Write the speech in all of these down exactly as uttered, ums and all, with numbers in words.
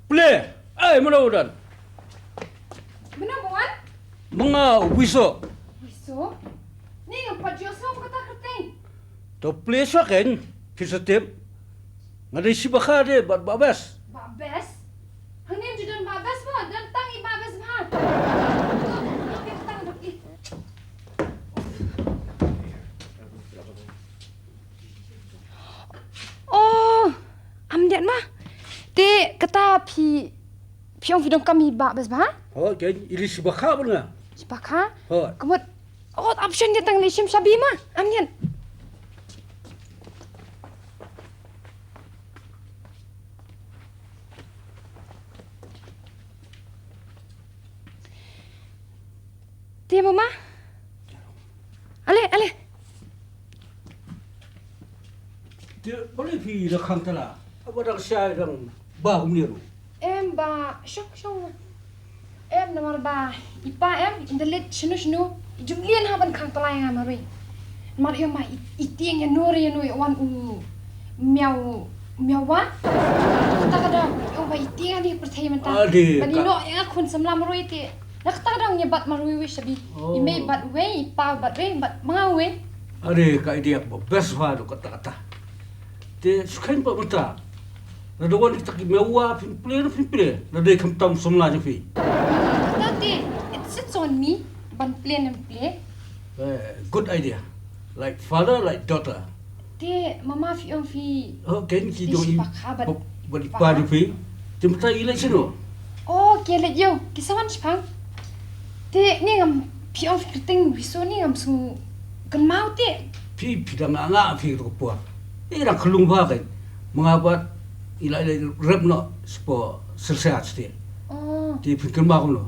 Plie! Ai, mano u don? Mano u wan? Ma nga u Wiso. Wiso? Ni ngam pat ju sngew kata ka kyrteng. To plie shuwa kein, phi sa tip. Nga dei shi bakha de bad Bah Best. Bah Best? Hangne ym ju don Bah Best mo, don tang i Bah Best bha. To, to, to, to, to, to. Oh, am diat ma. Te kata phi, phi ong phi donkam i Bah Best bha? Hooid, kein, i lei shi bakha bad nga. Shi bakha? Hooid. Ka mut, oh, ap shen diat tang lei shim shabi ma. Am diat. Te mama. Ale, ale. Te balei phi la khang tala? Haba dang shai dang ba kumne ruh. Em ba shong shong. Em namar ba i pa em i da leit shano shano, i ju mlien ha ban khang tala ïa nga marwei. Namar ïa ma i, i tieng ïa no re ïa no ïa wan u miaw, miaw wa. Kata ka daw ïa ba i tieng ha ni pyrthei mynta. Ade, bad i ka- noh ïa nga khun samla marwei te. Na kata ka daw ngi bat marwei wei shabi. Oh. I mei bat wei, i pa bat wei, bat ma nga wei. Ade, ka idea ba best bha do kata kata. Te shu kheiñ pat mynta. Lada wan kita ki miaw wa phin plie ne phin plie. Lada dei khamtam samla jong phi. Kata te, it sits on me ban plie ne em plie. Eh, good idea. Like father, like daughter. Te mama phi ong phi. Oh, kein ki dei jong i, shi bakha bad, bad i pa jong phi. Te mynta i leit shano? Oh, ki leit ïew, ki sa wan shipang. Te ni ngam, phi ong phi kyrteng Wiso ni ngam sngewkynmaw te. Phi, phi dang nga nga phi ruh ka por. I dang khlung bha kein. Ma nga pat i la, i la rep noh sha syrsa shatei. Oh. Te phi kynmaw kumno?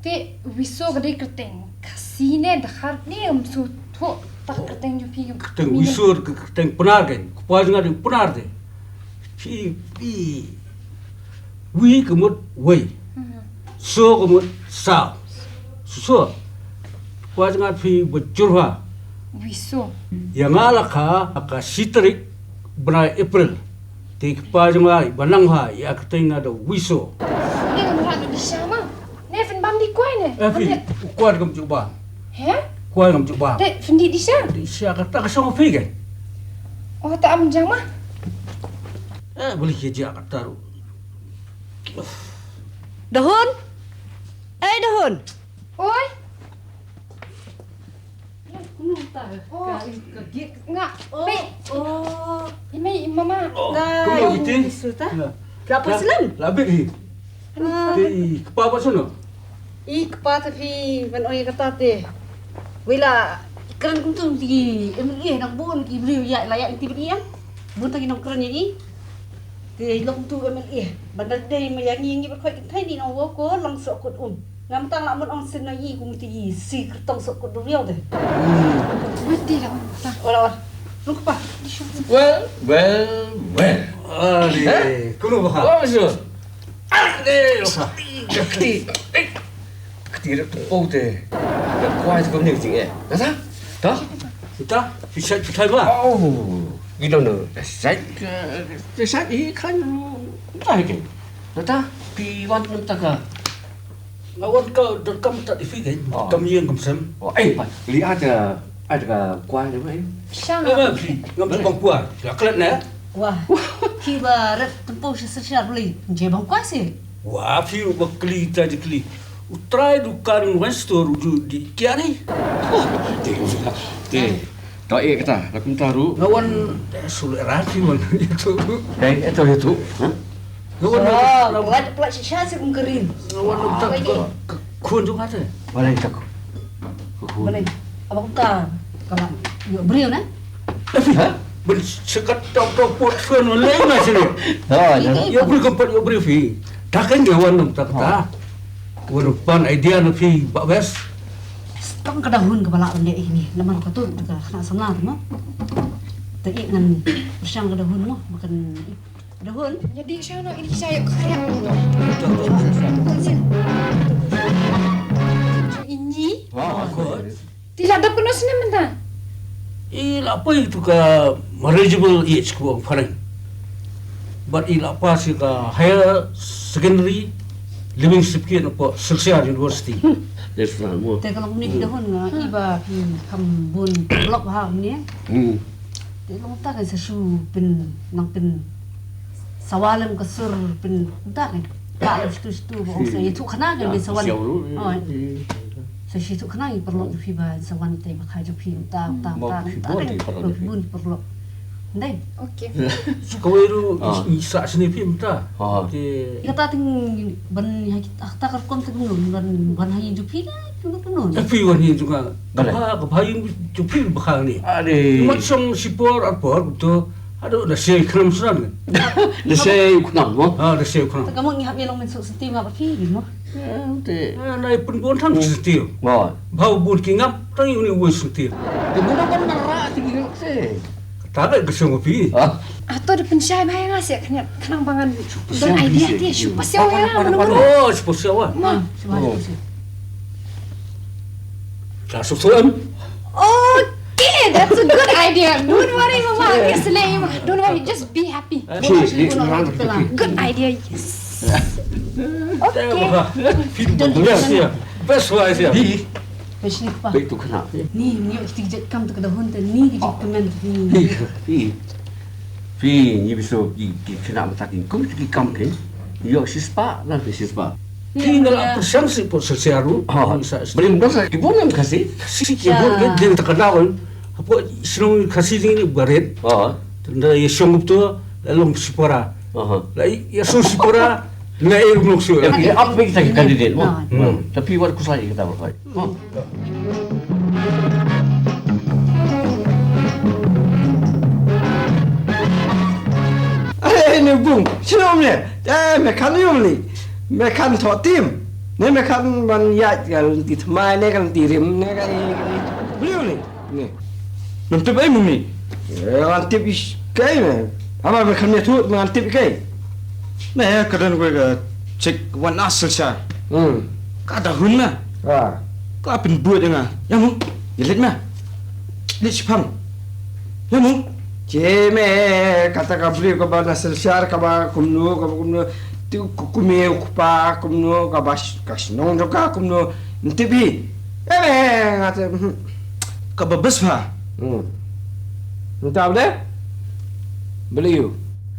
Te Wiso ka dei kyrteng Khasi ne Dkhar ne ngam sngewthuh ta kyrteng jong phi. Kyrteng Wiso ka kyrteng Pnar kein. Kpa jong nga dei Pnar te. Phi, phi. Wi ka mut wei. Mhm. So ka mut saw. So, so. Kpa jong nga phi ba jur bha. Wiso. Ïa nga la kha ha ka shi tarik bnai April. Te kpa jong nga ba nang bha ïa ka kyrteng nga da Wiso. Ne ngam lah noh di sha ma. Ne phin bam di kwai ne? Eh, phi, u kwai ngam ju bam. He? Kwai ngam ju bam. Te phin di di sha? Di sha kata ka shong phi kein. Oh, ta am jang ma. Eh, boleh ke ja kata ruh. Dahun. Eh, Dahun. Oi. Oh, nga. Oh, mei. Oh. I mei, i mama. Oh, ka kumno iti? Isu ta? Ya. Ka apa silam? Labit hi. Ah. Te i kpa ba sono? I kpa ta phi ban oi kata te. Wila kren kumtu ki M L A nang bun ki briew ïa la ïa ti briew. Bun ta ki nang kren ïa i. Te long tu M L A. Ban da dei ma ïa ngi ngi ba khoi kynthei ni nong wo ko long soh kut um. Ngam tang la mun ong sin na ngi kum ti ngi si kyrtong soh kut du riaw de. Mati la ong ta. Ola, ola. Long kpa. Well, well, well. Are, kumno ba kha? Oh, sure. Are, long kpa. Kti. Kti rep tu pau te. Kwai tu kumne kti eh. Nasa? Ta? Kita, phi shait phi thai ba? Oh, you don't know. Shait, eh, shait hi khan ru. Ta hi ke. Ta, phi wan nam ta ka. Nga wan ka, da kam ta di phi ke. Oh. Kam ïeng kam sem. Oh, eh, pa, li a ta, a ta ka kwai de mai. Shang. Eh, ba phi, ngam tu bang kwai. Ya klet ne. Wah. Phi ba rep tempo shi sir shar beli. Je bang kwai si. Wah, phi ba kli ta je kli. U trai dukan wine store u ju di kiari. Oh, te, te. To e kata, da kumta ru. Nga wan, eh, sulit rat sih wan itu. Dai, itu, itu. Ha? Nga wan, oh, na, na, plat, plat shisha sih kum kering. Nga wan, oh, tak, ini. Ke, ke, khun juga ada. Balai tak. Balai. Apa kumta? Kalau yuk beri na? Eh, ha? Ben sekat tok tok pot khun wan leng na sini. Oh, ya. Yuk beri kempat, yuk beri fi. Tak kan dia wan tak ta. Wan pan idea na phi Bah Best. Tang ka dahun ka ba lah ban leh ine namar ka tu ka khynnah samla tu mo. Te ïa ngan pyrshang ka dahun mo, ba kan dahun. Ïa dih sha no, ïa dih sha ïa ka khriat. Ini. Wah, good. Te la dap kano snem mynta? I la poi tu ka marriageable age ka ba phareng. Bad i la pass ïa ka higher secondary living certificate na pdeng Silchar University. That's right, mo. Te ka long ni ki dahun nga i ba phi kham bun paralok ha ni. Hmm. Te long ta ka sa shu pyn nang pyn sawa lem ka sur pyn ta ka. Ka stu stu ba ong sa ïathuh khana ka bin sawan. Siaw ruh. Oh. Sa shu ïathuh khana i paralok phi ba sawan te ba kha ju phi ta ta ta. Mo, phi bun i paralok. Bun paralok. Ndai. Okay. Kawei ruh i sa sini phi mynta. Ah. Te ïa ta ting ban ha ta ka rukom te kumno ban ban ha ju phi la kumno kumno. Phi wan hi ju ka. Ka pha ka pha ju phi ba kha ni. Ade. Mat song si por ar por to. Aduh, da sei khnam sran. Da sei khnam mo. Ah, da sei khnam. Ta ka mo ngi hap ïa long men suk senti ma ba phi mo. Te. Nai pun bun thang senti. Mo. Bau bun ki ngap tang uni wei senti. Te bun kan nang ra ti ki ngap se. Ta ka ka song phi. Ah. Ato da pynshai bha ïa nga se khnang ba ngan don idea te shu pasiaw ïa nga. Oh, shu pasiaw ah. Mo. Shu pasiaw. Ka suk suk em. Okay, that's a good idea. Don't worry, Mama. Yes, le, Mama. Don't worry, just be happy. Good idea, yes. Okay. Best idea. Best idea. Hi. Best ni pa. Baik tu kena. Ni, ni kita kejut kam tu kena hunter ni kejut kemen ni. Hi. Hi. Phi ngi bisu ki ki kena mata ki kum ki kam ki. Yo sispa na ki sispa. Phi ngi la pyrshang si pok sosial ru. Ha. Beri mendong sa ki bun yang kasi. Si ki bun ki din takana wan. Apo sinong kasi ding ni barit. Ha. Tenda ya song tu la long sipara. Aha. La ya song sipara na ir mlok su. Ya apa kita kandidat mo. Tapi war kusai kita berfai. Are ne bung, sino ne? Eh, me kan yum ni. Me kan tho tim. Ne me kan ban ya kan ti thmai ne kan ti rim ne kan. Beliau ni. Ne. Nang tip ai mung ni. Eh, kan tip is kai me. Ama me kan me tu ngan tip kai. Me ka dan gue ka check wan asal sa. Hmm. Ka da hun na. Ha. Ka pynbud nga. Ya mu. Ya let ma. Let sipang. Ya mu. Che me kata ka briew kaba na Silchar kaba kumno kaba kumno. Tu ku kume ku pa kumno kaba sh- ka shnong jong ka kumno. Ntibi. Eh me nga te. Hmm. Kaba bes ba. Hmm. Nta bde. Beliau.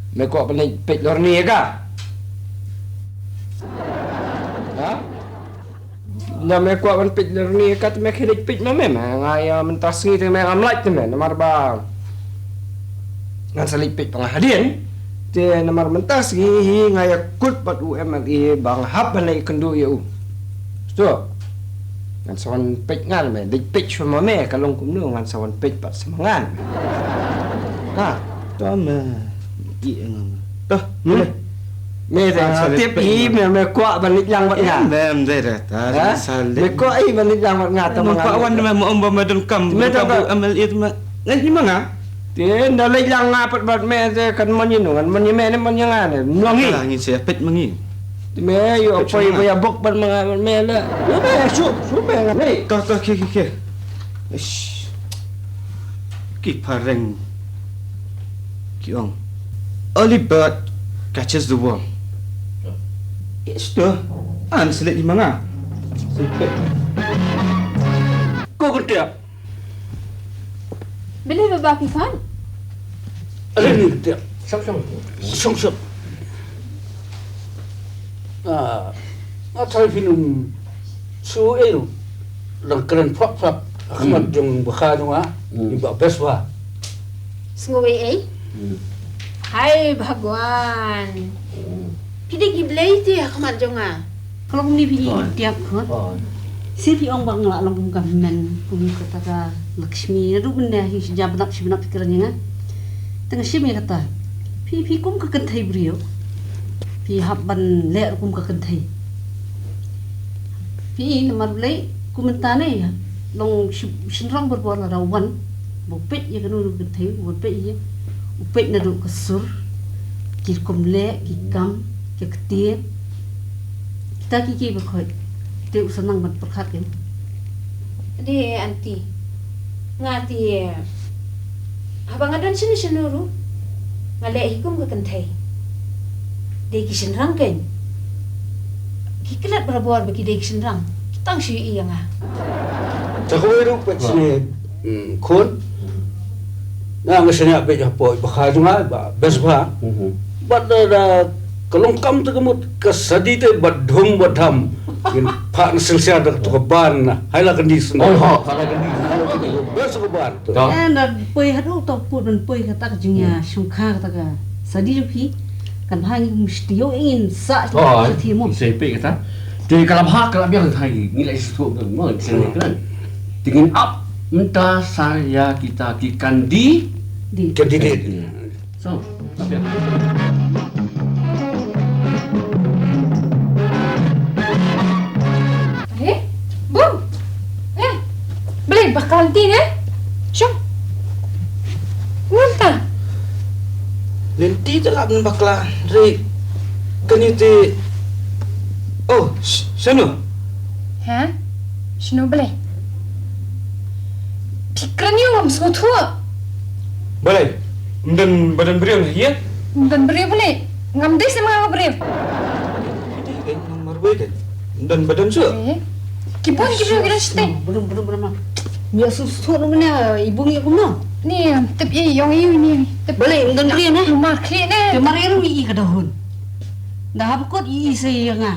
Me kwah pynleit peit lorni ka. Ha? Na me kwah ban peit lorni ka te me khie leit peit ma me ma nga ïa mynta sngi te me ngam lait te me namar ba ngan sa leit peit ba nga hadien. Te namar mynta sngi hi nga ïa kut bad u M L A ba nga hap ban leit kynduh ïa u. Sto. Ngan sa wan peit ngan me leit peit shuwa ma me ka long kumno ngan sa wan peit bad sa ma ngan. Ha. To me. Ki ngam. To. Me. Me da tip i me me kwah ban leit lang bad nga. Mem dei da. Ta sa leit. Me kwah i ban leit lang bad nga ta ma nga. Kwah wan me mo ong ba me don kam. Me ta ba M L A ma. Ngan i ma nga. Te nda leit lang nga pat bad me te kan mon ïa no ngan mon ïa me ne mon ïa nga ne. Mlong i. Ala ngin se peit ma ngi. Te me ïoh poi ba ïa bok bad ma nga bad me la. Ïoh me shu shu me nga. Ka ka ki ki ki. Ish. Ki phareng. Ki ong. Early bird catches the worm. Ish to. An selit i ma nga. Ko kyntiap. Believe ba ki fan. Ale ni kyntiap. Shong shong. Shong shong. Ah, nga trai phi num su ei ru. Lang kren phak phak. Khmat jong ba kha jong nga. Ni ba best ba. Sngew ei ei. Hai Bhagwan. Phi dei ki blei te ha khmat jong nga. Ka long ni phi tiap khun. Si phi ong ba nga la long kum ka men kum kata ka Lakshmi. Ruh benda hi sha bnak shi bnak phi kren ïa nga. Tang shi me kata. Phi phi kum ka kynthei briew. Phi hap ban leh kum ka kynthei. Phi namar leh kum mynta ne long shynrang borbor la da wan. Ba peit ïa kano kano ka kynthei ba peit ïa. U peit naduh ka sur. Ki rukom leh ki kam ki ktien. Kita ki ki ba khoi. Te u sa nang ban pyrkhat ïa. Dei aunty. Nga te haba nga don shano shano ruh nga leh hi kum ka kynthei. Dei ki shynrang kein. Ki klet barabor ba ki dei ki shynrang. Ki tang shu ïohi ïa nga. Te kawei ruh pat shane, mm, khun. Nga nga shaniah beit hapoh ba kha jong nga ba best ba. Mhm. Bad da, da ka long kam te ka mut ka Sadi te bad dhum bad dham. Ngin phah na Silchar da ka tu ka ban na. Hai la kandi sno. Oh, ha, hai la kandi. Best ka ban. To. Eh, na poi haduh to put ban poi kata ka jingïa shongkha kata ka Sadi jong phi. Kan bha ngi mesti ïoh ngin sa. Oh, sa thi mo. Sa phi kata. Te ka la bha ka la biang thai ngi la ïa shu mo ngi shu kren. Te ngin ap mynta sa ïa kita ki kandi. Di. Candidate. So, ka biang. Eh, Bun. Eh, Blei bakla lynti ne? Shong. Ngan ta. Lynti te lah ban bakla. Ri kani te. Oh, sh- shano? Ha? Shano Blei? Phi kren ïa ngam sngewthuh. Balei? Ym don ba don briew ne ïa? Ym don briew Blei. Ngam dei sa ma nga briew. Dei kan namar wei kan. Ym don ba don shuh. Eh. Ki bun ki briew ki don shatei. Bun bun bun ma. Ïa su su no mena i bung ïa kumno. Ni tip i yong i ni. Tip. Balei ym don briew ne. Mar khlieh ne. Te mar ïa ru i ka dahun. Da hap kot i i sa ïa nga.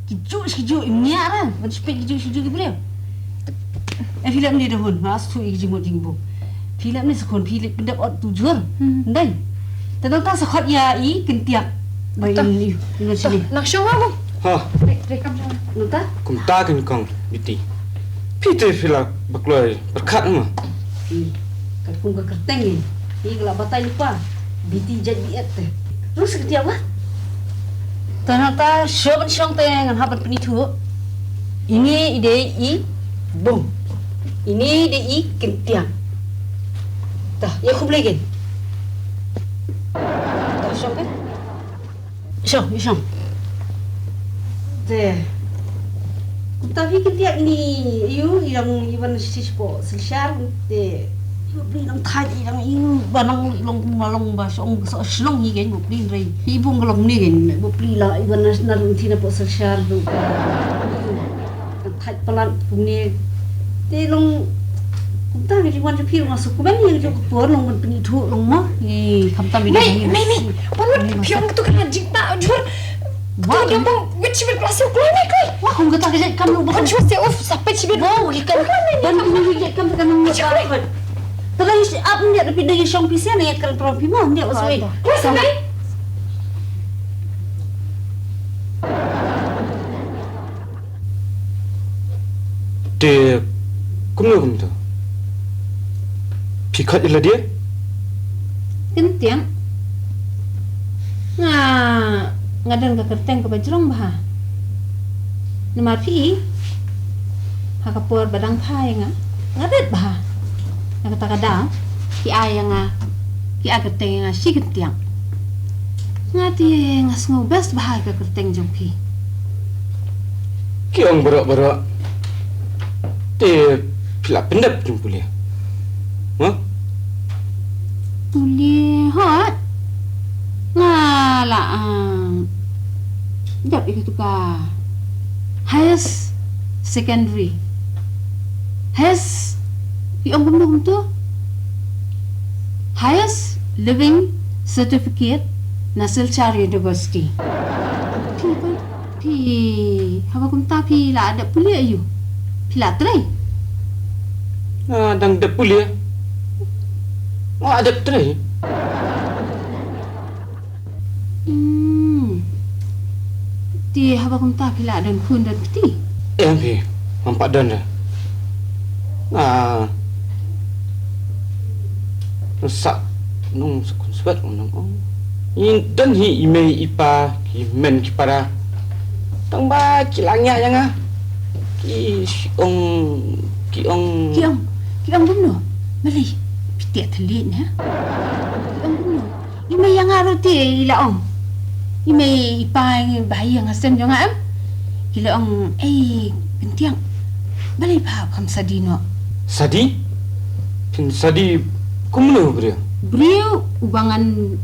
Ki ju ki ju i mia ra. Ban spek ki ju ki ju ki briew. E phi lap ni dahun. Ma su i ki jingmut jingbung. Phi lap ni sa khon phi lap pyndep ot tu jur. Hmm. Ndai. Te nang ta sa khot ïa i kyntiak. Ba in i ngan sini. Nang shong wa bung. Ha. Re re kam shong. Nang ta. Kumta kin kong Biti. Phi te phi la bakloi pyrkhat ma. Phi. Ka kum ka kyrteng i. I ka la batai lypa. Biti jait biet te. Terus kyntiak wa. Te nang ta shong shong te ngan hap ban pynithuh. Ini i dei i bung. Ini i dei i kyntiak. Tah, ïa khublei kin. Tah, shong kan? Shong, ïa shong. Te. Kumta phi kyntiak ini, ïu, i dang i ban shi shi po, shi shar, te. Ïu, bli dang thait, i dang ïu, ba nang long, ba long, ba shong, so shlong hi ken, bli rei. Hi bung long ni ken, bli la, i ban na, na rung thina po shi shar, du. Thait palat kumne. Te long kumta ngi wan jong phi long sa kumne ngi jong ka por long ban pynithuh long mo. Ngi khamtam ngi. Mei, mei, mei. Wan wan phi ong tu kana jingta jur. Wa tu dong bang wit shi bit plastik kloi ne kloi. Wa kum kata ka jait kam long ba. Wan jur se of sa pet shi bit. Wa ki kan ban pynithuh jait kam kan long. Tara is ap ngi da phi da shong phi sen ngi kan prong phi mo ngi. Wa sa. Te kumno kumto? Phi khot ïa lade? Kyntiang. Nga, nga don ka kyrteng kaba jrong bha. Namar phi, ha ka por ba dang phai nga, nga rit bha. Na kata ka daw, ki ai ïa nga, ki ai kyrteng ïa nga shi kyntiang. Nga te nga sngew best bha ïa ka kyrteng jong phi. Ki ong baroh baroh. Te phi la pyndep jong pule. Ha? Pule hot. Nga la, um, dep ïa katu ka highest secondary. Highest, phi ong kumno kumto? Highest living certificate na Silchar University. Phi pa, phi, haba kumta phi la dep pule aïu? Phi la trei? Nga dang dep pule. Nga dep trei. Hmm. Te haba kumta phi la don khun don kti? Em phi, ngam pat don re. Nga sa nong sa khun swet nong. Ngi don hi i mei i pa ki men ki para. Tang ba ki la ngiah ïa nga. Ki ong ki ong ki ong ki ong kumno? Mali phi te thylliej ne? Ki ong kumno? I mei ïa nga ruh te i la ong. I mei i pa i ba ïa nga sem jong nga em. Ki la ong ei kyntiang. Balei pha kham sadi noh. Sadi? Phin sadi kumno briew? Briew uba ngan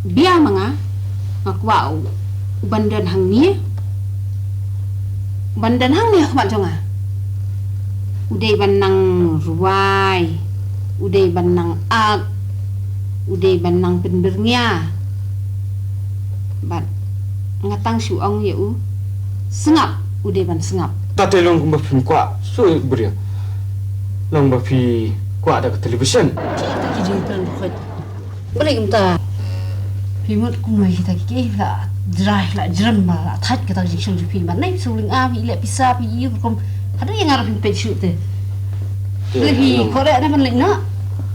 bia ma nga. Nga kwah u Uban don hangne. Uban don hangne ha khmat jong nga. U dei ban nang rwai. U dei ban nang ak. U dei ban nang pynbyrngia. Bad nga tang shu ong ïa u. Sngap, u dei ban sngap. Te long kumba phin kwah, shu briew. Long ba phi kwah da ka television. Kita ki jingkren khot. Balei kumta? Phi mut kumno kita ki, ki la jrai, la jrem, la thait kita ki jingshong jong phi. Ban nai phi suling a, phi leh pisa, phi ïoh kum. Hada ïa nga ruh phi peit shuh te. Balei phi kore na ban leh na?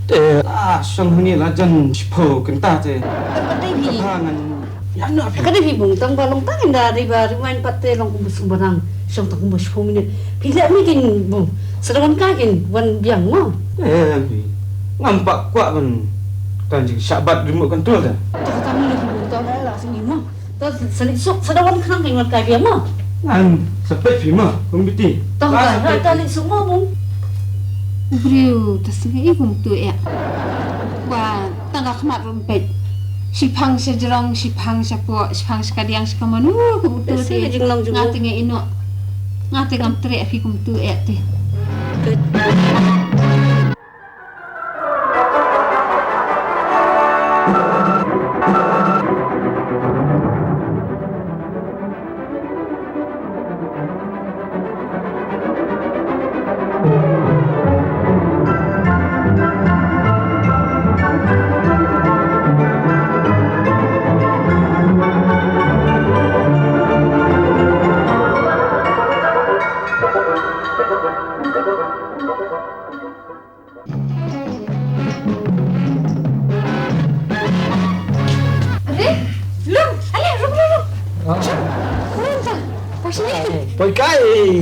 Te la shong mini la jan shiphew kynta te. Balei phi? Kata ngan Ïa, na phi. Ka dei phi bung tang ba long tang ynda dei ba rewind pat te long kumba sngewbha nang shong tang kumba shiphew minit. Phi leh mi kin bung. Sa da wan kai kin wan biang mo. Eh, phi. Ngam pat kwah ban kan jingshah bat remote control te. To kata mi leh phi bung tang da la sini mo. To sa leit suk sa da wan khnang kin wan kai biang mo. Ngan sa peit phi mo, kum biti. To kata sa leit suk mo bung. U briew ta sngew i kumtu eh. Ba tang ka khmat ruh peit. Shiphang sha jrong, shiphang sha poh, shiphang sha kadiang, sha kamon. Uh, kumtu te. Nga te nga ïehnoh. Nga te ngam treh phi kumtu eh te. Are, Long, ale, rung, rung, rung. Ah. Rung, ta. Poi sini. Poi kai,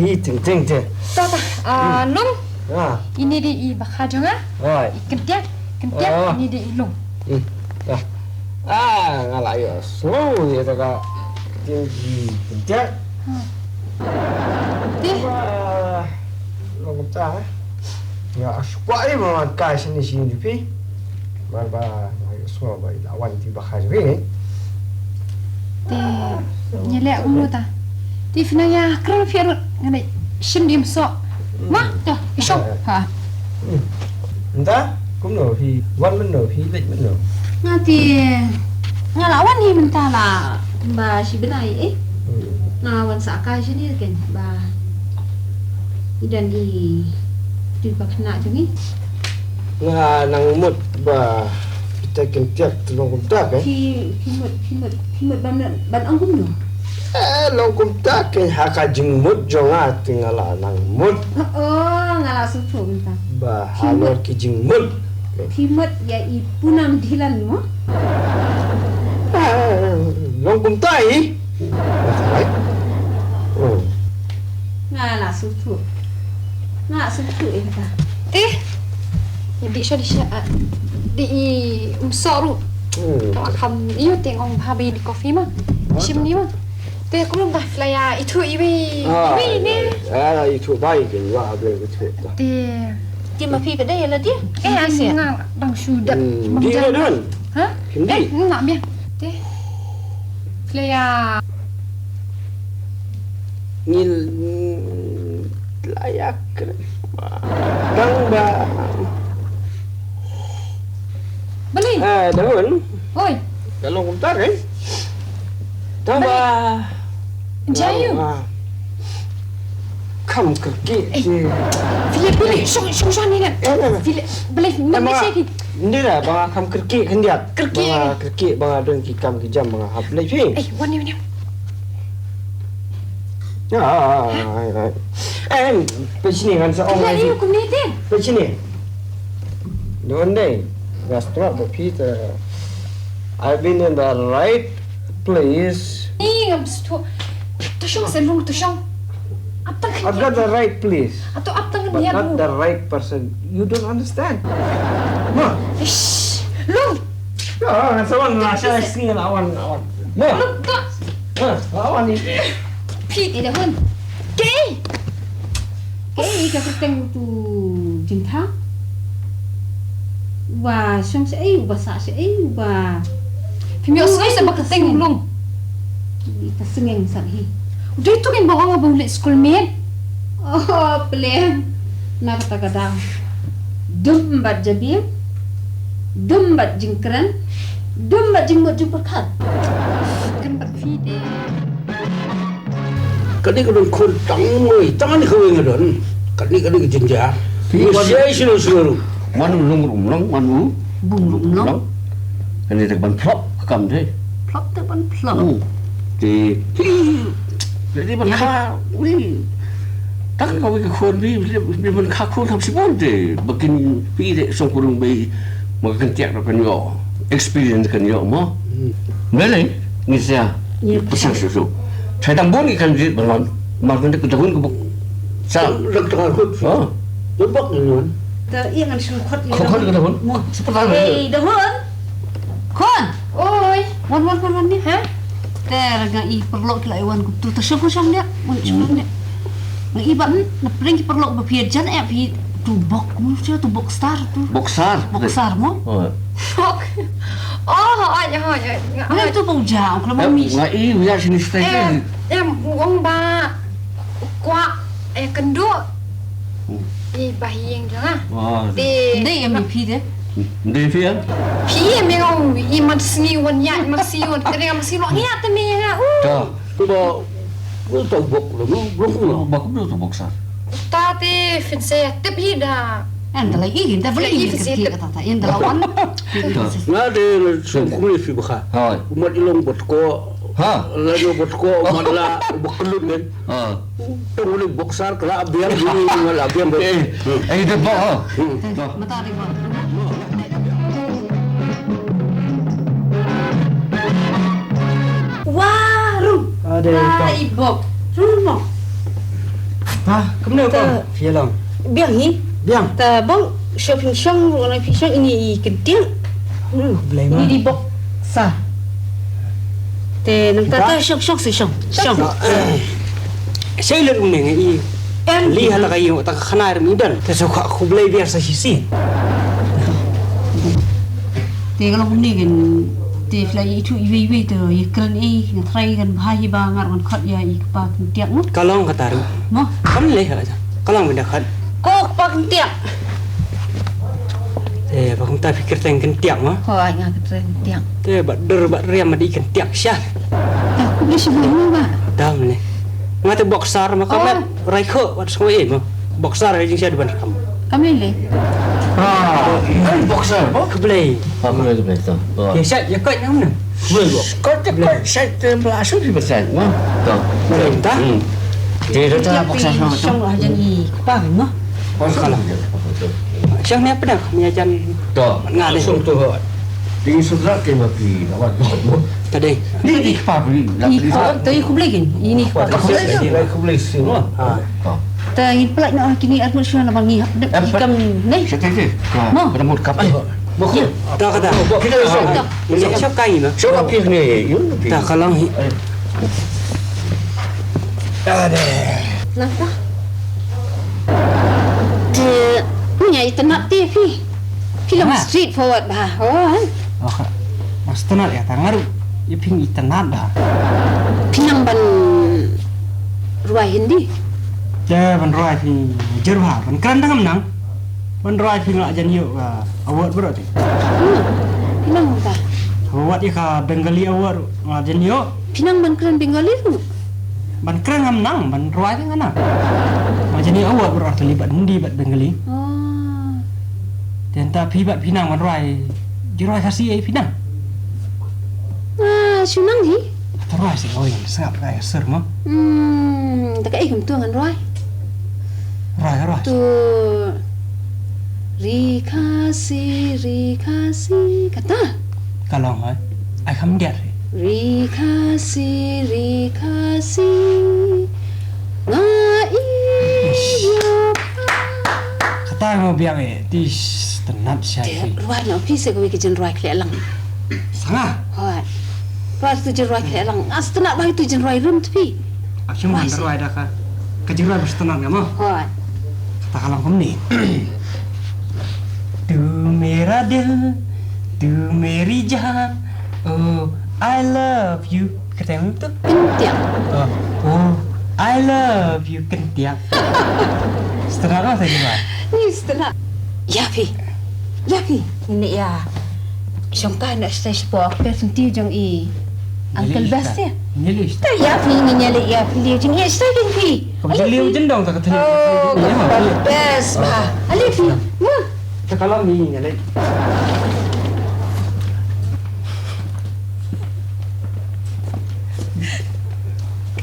i, ting, ting, ting. Ta, ta. Ah, Long. Ah. Ini dei i bakha jong nga. Oi. I kyntiak, kyntiak, ini dei i Long. Hmm. Ah. Ah, nga la ïohsngew ïa kata ka ktien ki kyntiak. Hmm. Te? Ba, long kumta, eh. Nga shu kwah ïa ba wan kai shane sha ïing jong phi. Namar ba nga ïohsngew ba i la wan ïa i bakha jong phi. Te, ngi leh kumno ta? Te phi nang ïa kren phi ruh, nga dei shim dim soh. Ma, to, i shong. Ha. Hmm. Mynta kumno phi wan mynno, phi leit mynno? Nga te nga la wan hi mynta la ba shi bnai eh. Hmm. Nga wan sa kai shane kein ba i don i tu ka khynnah jong ngi. Nga nang mut ba phi te kyntiak te long kumta kein. Phi, phi mut, phi mut, phi mut ban, ban ong kumno? Eh, long kumta kein ha ka jingmut jong nga te nga la nang mut. Oh, nga la sngewthuh mynta. Ba halor ki jingmut. Phi mut ïa i Poonam Dhillon mo? Eh, long kumta i. That's right. Oh. Nga la sngewthuh. Nga la sngewthuh ïa kata. Te. Ïa dei sha dei sha, ah, dei i um soh ruh. Hmm. Ka kham ïa te ngong bha ba ïa dei coffee ma. Shim ni ma. Te kumno ba la ïa ithuh iwei, ah, iwei ne. Ah, ithuh bai ke wa ble ithuh ta. Te. Te ma phi ba dei la dia. Eh, asi nga dang shu dep. Hmm, bang di jan. Don. Ha? Hindi. Eh, nga biang. Te. La ïa. Ngil, mm, la ïa kre-, tang ba. Balei? Ah, dahun. Oi. Ka long kumta, eh? Tang ba. Balei? Jayu. Ah. Kham kyrkieh. Eh. Phi leh, phi leh, shong, shong, shong ni kan. Eh, eh, eh. Phi leh, balei, eh, balei ma, seki. Ni da, ba nga kham kyrkieh khyndiat. Kyrkieh. Ba nga kyrkieh, ba nga don ki kam ki jam, ba nga hap leh phi. Eh, wan ni, wan ni. Ah, ah, ah, ah, ah. Eh, peit shini ngan sa ong. Peit shini. Don dei. Gas trok ba phi te. I've been in the right place. Ni ngam stu. Tu shong sen rung tu shong. Ap tang. I've got the right place. Atu ap tang. But not the right person. You don't understand. Ma. Ish. Lung. Ya, ngan sa wan, ngan sa wan, ngan wan. Mo. Lok ka. Ha, wan ni. Phi te da hun. Ke. Ke ka kyrteng tu jingtha. Wa shong sha ei, wa sa sha ei, wa. Phim ïohsngew sa ba kyrteng Long. Ita sngewsih hi. Dei tu kan ba ong ba u leh skul miet. Oh, pleng. Na kata ka daw. Dum bad jabieng. Dum bad jingkren. Dum bad jingmut jingpyrkhat. Kan bad phi de. Kane ka don khun tang moi, tang ni kawei nga don. Kane, kane ka jinja. Phi wan sia isi lo suaru. Wan u long rum long, wan u bung rum long. Kane tak ban plop ka kam de. Plop tak ban plop. Hmm. Te, te, te ban kha, wi. Tak kawei ka khun wi, wi ban kha khun ham sibun de. Bakin pi de song kurung bai. Ma ka kyntiak ruh kan ïoh experience kan ïoh mo. Hmm. Mele ngi sia. Ïa, pisa susu. Chai tang bun ngi kan jit ban wan. Mar kan ka tahun ka bok. Sa. Rak tang hut. Ha. Bok ngi wan. Ta ïa ngan shu khot ïa. Khot ka tahun. Mo. Seperti. Hei, dahun. Khun. Oi. Wan, wan, wan, wan ni. Ha? Te nga i paralok ki la i wan kumtu, te shong, shong dia. Wan, shong dia. Nga i ba, hmm, na pdeng ki paralok ba phi jan eh phi tu bok, mu tu tu boxer tu. Boxer. Boxer mo? Oh. Bok. Oh, oh, oh, oh, oh. Nga, mana tu bau ja, kalau mami. Nga i uya sini stage. Eh, em, wong ba kwak, eh, kenduk. Hmm. I ba hieng jong ah. Oh. Di. Di em phi de. Dei phi ïa? Phi ïa me ngau i man sngi wan ïa man sngi wan kene ngam sngi lok ïa te me ïa nga. Uh. Ta. Ba bul ta bok lo no bok lo. Ba bul ta bok sa. Ta te fin se tip hi da. An da lai i da bali i fin se tip ta ta in da la wan. Nga de sum kum le phi ba kha. Hai. Umat ilong bot ko. Ha. La no bot ko umat la bok lut den. Ha. Tong uling boxer ka la biang, uling la biang. Eh, eh, dah bok, ha. Hmm. Mata di bok. Wah, rum. Ada. Ah, i bok. Rum mo. Ha, kumne ko? Biang hi. Biang. Ta bok shopping shong, wana pi shong ini i kentiang. Hmm, belai ma. Ini di bok sa. Te nang ta ta shong shong si shong. Shong. Shong le rung neng i. Li ha ta ka i ta ka khana rem i dan. Te so kha khublei biar sa shi si. Te ka long ni kan te fla i tu i wei wei te i kren i ngan trai kan bha hi ba ngar kan khot ïa i kpa kentiak mo. Ka long ka taru. Mo. Kam le ha. Ka long benda khot. Ko kpa kentiak. Eh, ba kumta fikir teng kentiak ma. Ko ai nga ketiak kentiak. Te ba dur ba riam ma di kentiak sha. Ta ku beli sebuah ni ba. Dam ni. Nga te boxer ma kamet rai ko wat semua eh ma. Boxer ai jing sha depan kam. Kami le. Ah, ai boxer. Oh, kebeli. Ah, kebeli kebeli tu. Ya sha ya kau yang mana? Kebeli kau. Kau te kau sha te bela asu di besar. Ma. Tu. Kebeli ta. Hmm. Dia dah tak boxer sama tu. Shong lah jadi kepang ma. Shang ni apa dah? Ni ajan. Dah. Nga deh. Sum tu hot. Ding sudra ke ma pi na wat. Tadi. Ni ni kpa beli. Ni kpa tadi ku beli kan. Ini kpa. Ku beli sih. Ha. Ta ngin pelak na kini atmosfer na bangi. Ikam ni. Sete sete. Ma. Pada mut kap. Mo. Dah kata. Kita sop. Sop kai na. Sop pi ni. Yun pi. Ta kalang hi. Ada. Nangta. Te punya itynnad te phi. Phi long straightforward bha. Oh. Mas tynnad ïa ta nga ruh ïa phi itynnad bha. Phi nang ban rwai Hindi. Te ban rwai phi jer bha ban kren dang nang. Ban rwai phi nga jan ïoh ka award bro te. Phi nang ta. Award ïa ka Bengali award nga jan ïoh. Phi nang ban kren Bengali ruh. Ban kren ngam nang, ban rwai te nga nang. Ma jani award bad artylli bad Hindi bad Bengali. Oh. Te nta phi bad phi nang ban rwai. Ji rwai Khasi ei phi nang. Ah, shu nang hi. Te rwai sih oi sngap rwai sur mo. Hmm, ta ka ei kum tu ngan rwai. Rwai rwai. Tu ri Khasi ri Khasi kata. Ka long hoi. Ai kham diat ri. Ri Khasi ri Khasi. Nga i yo. Kata mo biang e tis tenat sha. Ruan na office ko wi ke jin ruai kle lang. Sanga. Hoi. Ruan tu jin ruai kle lang. As tenat bai tu jin ruai rum tepi. Aku man ruai da ka. Ka jin ruai bas tenat ngam. Hoi. Kata ka lang kum ni. Tu mera dil, tu meri jaan, oh, I love you. Teng tu. Kyntiak. Oh, oh, I love you, Kyntiak. Seterah lah saya juga. Ni seterah. Ïa phi. Ïa phi. Ni ïa. Shong ka na stai spo ak per senti jong i. Uncle Best ya. Nyali stai. Ta ïa phi ni nyali ïa phi li jong i stai jong phi. Kamu jeli jendong tak kata. Oh, Uncle Best bah. Ali phi. Wah. Sekalam ni nyali.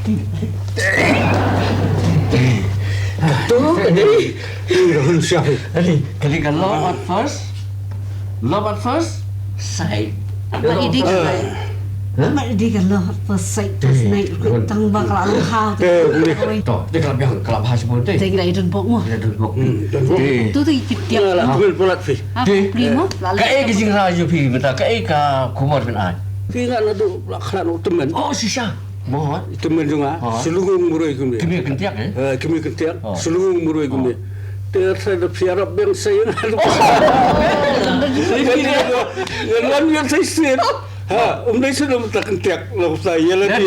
Tu kali. Rahul siapa? Kali, kali ka love at first. Love at first sight. Mat idi ka love. Mat idi ka love at first sight, first night. Tang ba ka la long hau. To, dia kalau biar kalau bahasa pun tu. Tang la idun bok mo. Idun bok. Tu tu ikit tiap. Lah, ambil pulat fi. Apa primo? Ka e ka jingra ju phi mynta, ka e ka kumar bin ai. Phi nga nadu la khlan u temen. Oh, shisha. Mo. Temen jong nga, Selungung Muroi kumne. Kmie Kyntiak eh? Eh, Kmie Kyntiak, Selungung Muroi kumne. Te sa da phi arap biang sa ïa nga. Ngan wan biang sa sir. Ha, um dei sa da mynta Kyntiak, la sa ïa la di.